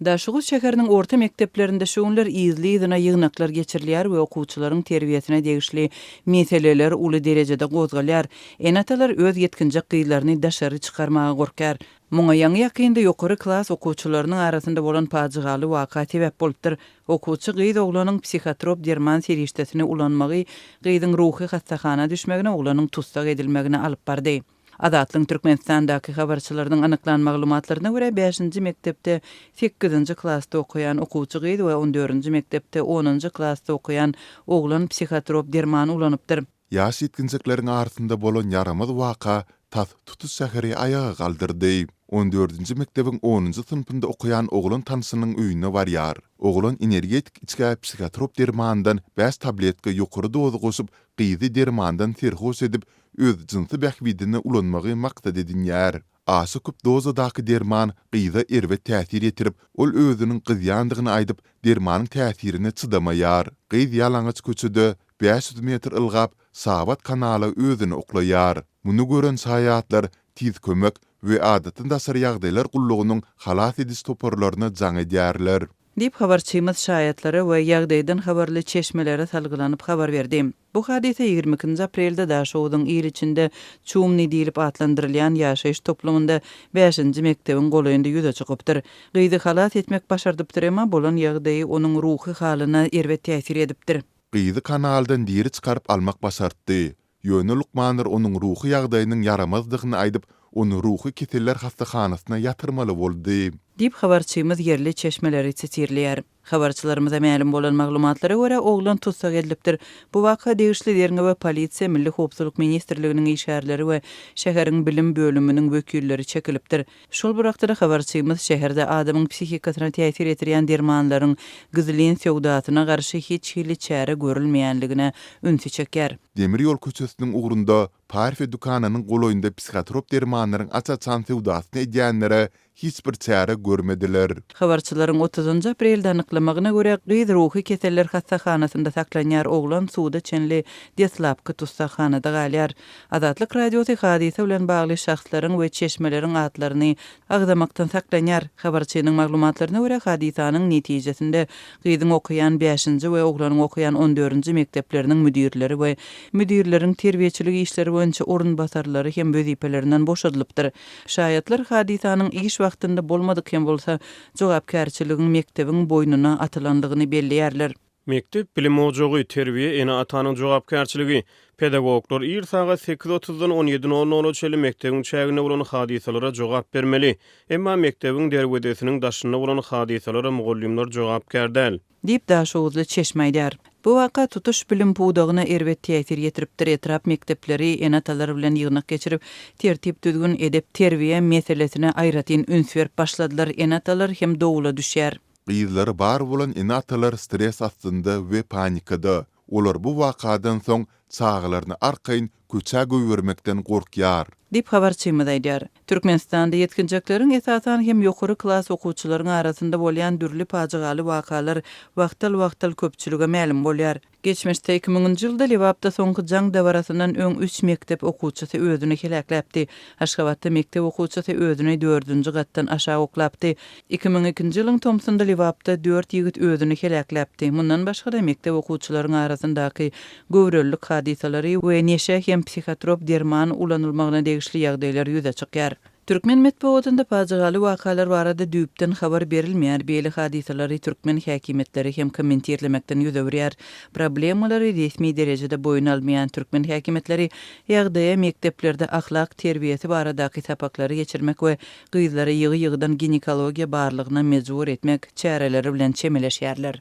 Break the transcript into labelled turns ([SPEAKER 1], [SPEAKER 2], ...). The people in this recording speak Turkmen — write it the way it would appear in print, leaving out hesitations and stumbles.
[SPEAKER 1] Daşoguz şäheriniň orta mekdeplerinde şu günler yzly-yzyna ýygnaklar geçirilýär we okuwçylaryň terbiýesine degişli meseleler uly derejede gozgalýar. Ene-atalar öz ýetginjek gyzlaryny daşary çykarmaga gorkýar. Muňa ýaňy-ýakynda ýokary klas okuwçylarynyň arasynda bolan pajygaly waka sebäp bolupdyr. Okuwçy gyz oglanyň psihotrop derman serişdesini ulanmagy gyzyň ruhy hassahana düşmegine, oglanyň tussag edilmegine alyp bardy. Azatlygyň Türkmenistandaky habarçylarynyň anyklan maglumatlaryna görä, bäşinji mekdepde sekizinji klasda okaýan okuwçy gyz we on dördünji mekdepde onunjy klasda okaýan oglan psihotrop derman ulanypdyr.
[SPEAKER 2] Ýaş ýetginjekleriň arasynda bolan ýaramaz waka tas tutuş şäheri aýaga galdyrdy. On dördünji mekdebiň onunjy synpynda okaýan oglan tanşynyň öýüne barýar. Oglan energetik içgä psihotrop dermandan bäş tabletka ýokary doza goşup, gyzy dermandan serhoş edip, öz jynsy bähbidine ulanmagy maksat edinýär. Aşa köp dozadaky derman gyza erbet täsir ýetirip, ol özüniň gyzýandygyny aýdyp, dermanyň täsirine çydamaýar. Gyz ýalaňaç köçede 500 metr ylgap, Şabat kanala özüni oklaýar. Muny gören şaýatlar Tiz kömek we Adatdan daşary ýagdaýlar gullugynyň halas ediş toparlaryna jaň edýärler.
[SPEAKER 1] Diýip, habarçymyz şaýatlara we ýagdaýdan habarly çeşmelere salgylanyp habar berdi. Bu hadysa 22-nji aprelde Daşoguzyň il içinde Çumny diýlip atlandyrylýan ýaşaýyş toplumynda bäşinji mekdebiň golaýynda ýüze çykypdyr. Gyzy halas etmek başardypdyr, emma bolan ýagdaýy onuň ruhy halyna erbet täsir edipdir.
[SPEAKER 2] Gyzy kanaldan diri çykaryp almak başartdy. Ýöne lukmanlar onuň ruhy ýagdaýynyň ýaramazdygyny aýdyp, ony ruhy keseller hassahanasyna ýatyrmaly boldy.
[SPEAKER 1] Diýip, habarçymyz ýerli çeşmeleri sitirleýär. Habarçylarymyza mälim bolan maglumatlara görä, oglan tussag edilipdir. Bu waka degişli derňewe polisiýa, Milli howpsuzlyk ministrliginiň işgärleri we şäheriň bilim bölüminiň wekilleri çekilipdir. Şol bir wagtda-da habarçymyz şäherde adamyň psihikasyna täsir ýetirýän dermanlaryň gizlin söwdasyna garşy hiç hili çäre görülmeýänligine ünsi çekýär.
[SPEAKER 2] Demir ýol köçesiniň ugrunda Parfiýa dükanynyň golaýynda psihotrop dermanlaryň aç-açan söwdasyny edýänlere hiç bir çäre görmediler.
[SPEAKER 1] Habarçylaryň otuzynjy aprelde anyklamagyna görä, gyz ruhy keseller hassahanasynda saklanýar, oglan suda çenli deslapky tussaghanada galýar. Azatlyk Radiosy hadysa bilen bagly şahslaryň we çeşmeleriň atlaryny agzamakdan saklanýar. Habarçynyň maglumatlaryna görä, hadysanyň netijesinde gyzyň okaýan bäşinji we oglanyň okaýan on dördünji mekdepleriniň müdirleri we müdirleriň terbiýeçilik işleri boýunça orunbasarlary hem wezipelerinden boşadylypdyr. Şaýatlar hadysanyň iş wagtynda bolmadyk hem bolsa, jogapkärçiligiň mekdebiň boýnuna atylandygyny belleýärler.
[SPEAKER 3] Mekdep bilim ojagy, terbiýe ene-atanyň jogapkärçiligi. Pedagoglar ir sagat sekiz otuzdan on ýedi nol nola çenli mekdebiň çäginde bolan hadysalara jogap bermeli. Emma mekdebiň derwezesiniň daşynda bolan hadysalara mugallymlar jogapkär däl.
[SPEAKER 1] Diýip, daşoguzly çeşme aýdýar. Bu waka tutuş bilim pudagyna erbet täsir ýetiripdir, etrap mekdepleri ene-atalar bilen ýygnak geçirip, tertip-düzgün, edep-terbiýe meselesine aýratyn üns berip başladylar, ene-atalar hem dowula düşýär.
[SPEAKER 2] Gyzlary bar bolan ene-atalar stres astynda we panikada. Olar bu wakadan soň çagalaryny arkaýyn köçä goýbermekden gorkýar.
[SPEAKER 1] Diýip, habarçymyz aýdýar. Türkmenistanda ýetginjekleriň, esasan hem ýokary klas okuwçylaryň arasynda bolýan dürli pajygaly wakalar wagtal-wagtal köpçülige mälim bolýar. Geçmişde, iki müňünji ýylda Lebapda soňky jaň dabarasyndan öň üç mekdep okuwçysy özüni heläkläpdi. Aşgabatda mekdep okuwçysy özüni dördünji gatdan aşak oklapdy. 2002-nji ýylyň tomsunda Lebapda dört ýigit özüni heläkläpdi. Mundan başga-da, mekdep okuwçylaryň arasyndaky göwrelilik hadysalary we neşe hem psihotrop derman ulanylmagyna degişli ýagdaýlar ýüze çykýar. Türkmen metbugatynda pajygaly wakalar barada düýpden habar berilmeýär, beýle hadysalary türkmen häkimiýetleri hem kommentirlemekden ýüz öwürýär. Problemalary resmi derejede boýun almaýan türkmen häkimiýetleri ýagdaýa mekdeplerde ahlak terbiýesi baradaky sapaklary geçirmek we gyzlary ýygy-ýygydan ginekologiýa barlagyna mejbur etmek çäreleri bilen çemeleşýärler.